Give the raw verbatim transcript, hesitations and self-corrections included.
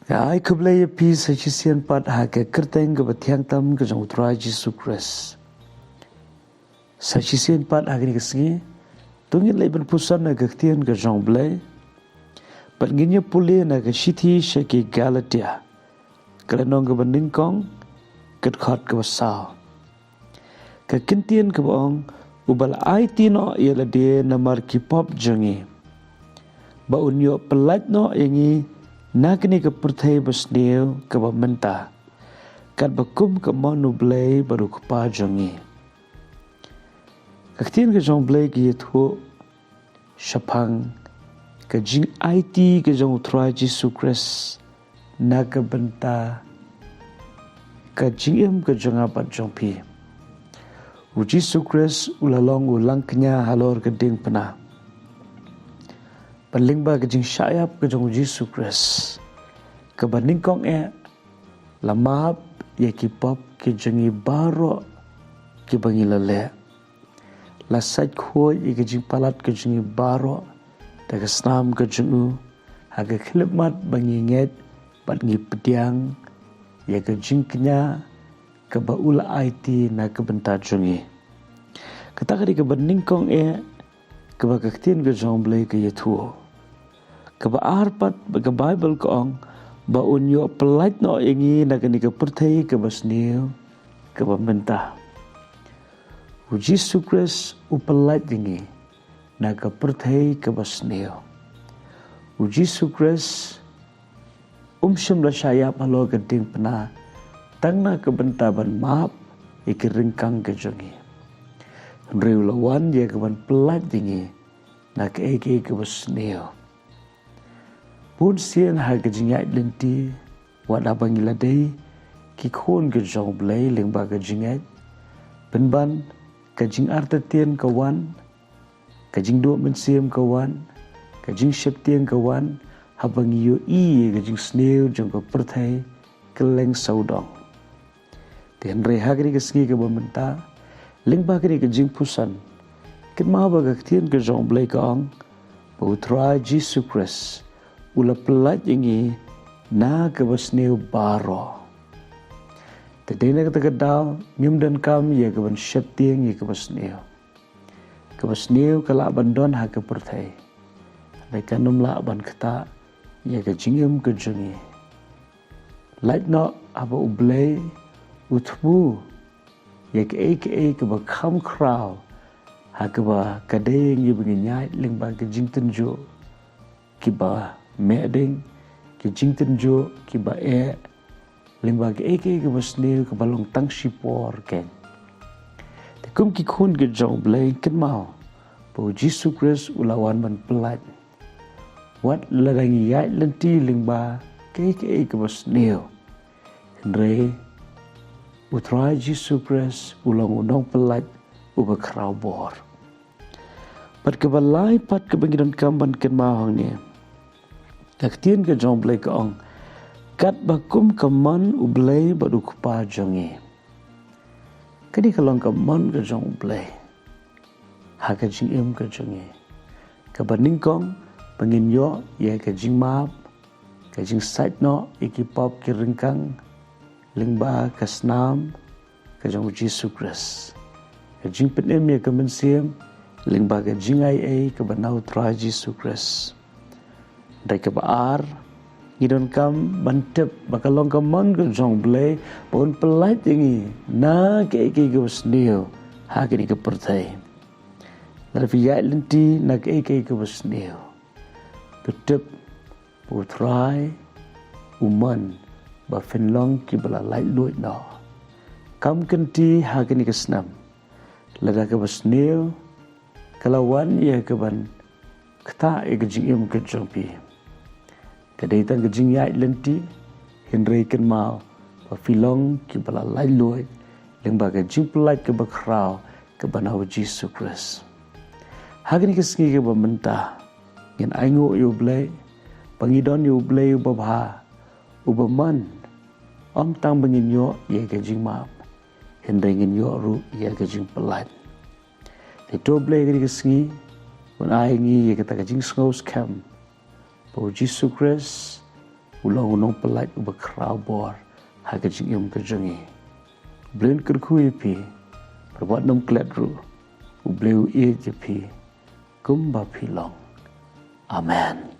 Nga ai khublei ïa phi sa shisien pat ha ka kyrteng kaba thiang tam ka jong u Trai Jisu Khrist. Sa shisien pat ha kane ka sngi, to ngin leit ban puson na ka ktien ka jong u Blei. Bad ngin ïa pule na ka shithi sha ki Galatia, ka lynnong kaba nyngkong, ka dkhot kaba saw. Ka ktien kaba ong, uba la aiti noh ïa lade namar ki pop jong ngi, ba un ïoh pyllait noh ïa ngi na kane ka pyrthei basniew kaba mynta, katba kum ka mon u Blei bad u Kpa jong ngi. Ka ktien ka jong u Blei ka ïathuh shaphang ka jingaiti ka jong u Trai Jisu Khrist na ka bynta ka jingim ka jong nga bad jong phi. U Jisu Khrist u la long u langkñia halor ka diengphna. Bad lyngba ka jingshah ïap ka jong u Jisu Khrist, kaba nyngkong eh, la map ïa ki pop ki jong ngi baroh kiba ngi la leh. La sait khuid ïa ka jingpalat ka jong ngi baroh da ka snam ka jong u, ha ka khyllipmat ba ngi ngeit bad ngi pdiang ïa ka jingkñia kaba u la aiti na ka bynta jong ngi. Kata ka dei kaba nyngkong eh, kaba ka ktien ka jong u Blei ka ïathuh. Kaba ar pat, ba ka Baibl ka ong, ba un ïoh pyllait noh ïa ngi na kane ka pyrthei kaba sniew kaba mynta. U Jisu Khrist u pyllait ïa ngi na ka pyrthei kaba sniew. U Jisu Khrist um shym la shah ïap halor ka diengphna, tang na ka bynta ban map ïa ki ryngkang ka jong ngi. Hynrei u la wan ïa ka ban pyllait ïa ngi na kaei kaei kaba sniew. Bun sien ha ka jingïaid lynti, wat haba ngi la dei ki khun ka jong u Blei lyngba ka jingngeit, pynban ka jingartatien ka wan, ka jingduh mynsiem ka wan, ka jingsheptieng ka wan, haba ngi ïohi ïa ka jingsniew jong ka pyrthei kylleng sawdong. Te hynrei ha kane ka sngi kaba mynta, lyngba kane ka jingpuson, kynmaw ba ka ktien ka jong u Blei ka ong, ba u Trai Jisu Khrist u la pyllait ïa ngi na kaba sniew baroh. Te dei na kata ka daw, ngim donkam ïa ka ban sheptieng ïa kaba sniew. Kaba sniew ka lah ban don ha ka pyrthei, hynrei kan ym lah ban ktah ïa ka jingim ka jong ngi. Lait noh haba u Blei u thmu ïa kaei kaei kaba kham khraw, ha kaba ka dei ïa ngi ba ngin ïaid lyngba ka jingtynjuh kiba meh ding, ka jingtynjuh kiba eh, lyngba kaei kaei kaba sniew kaba long tang shipor keiñ. Te kum ki khun ka jong u Blei, kynmaw ba u Jisu Khrist u la wan ban pyllait. Wat lada ngi ïaid lynti lyngba kaei kaei kaba sniew, hynrei u Trai Jisu Khrist u long u nongpyllait uba khraw bor. Bad kaba lai pat kaba ngi donkam ban kynmaw hangne, ka ktien ka jong u Blei ka ong, katba kum ka mon u Blei bad u Kpa jong ngi. Kane ka long ka mon ka jong u Blei ha ka jingim ka jong ngi, kaba nyngkong ba ngin ïoh ïa ka jingmap, ka jingsait noh ïa ki pop ki ryngkang, lyngba ka snam ka jong u Jisu Khrist. Ka jingpynim ïa ka mynsiem lyngba ka jingaiei kaba na u Trai Jisu Khrist. Dei kaba ar, ngi donkam ban tip ba ka long ka mon ka jong u Blei ba un pyllait ïa ngi na kaei kaei kaba sniew ha kane ka pyrthei. Lada phi ïaid lynti na kaei kaei kaba sniew, to tip ba u Trai u mon ba phin long kiba la laitluid noh. Kam kynti ha kane ka snem, lada kaba sniew ka la wan ïa ka ban ktah ïa ka jingim ka jong phi. Ka dei tang ka jingïaid lynti, hynrei kynmaw ba phi long kiba la laitluid lyngba ka jingpyllait kaba khraw kaba na u Jisu Khrist. Ha kane ka sngi kaba mynta, ngin ainguh ïa u Blei ba ngi don ïa u Blei uba bha, uba mon, ym tang ba ngin ïoh ïa ka jingmap, hynrei ngin ïoh ruh ïa ka jingpyllait. Te to u Blei kane ka sngi un ai ïa ngi ïa kata ka jingsngew skhem ba u Jisu Khrist U long u nongpyllait uba khraw bor ha ka jingim ka jong ngi. U Blei un kyrkhu ïa phi, bad wat nym klet ruh. U Blei u ïeit ïa phi kumba phi long. Amen.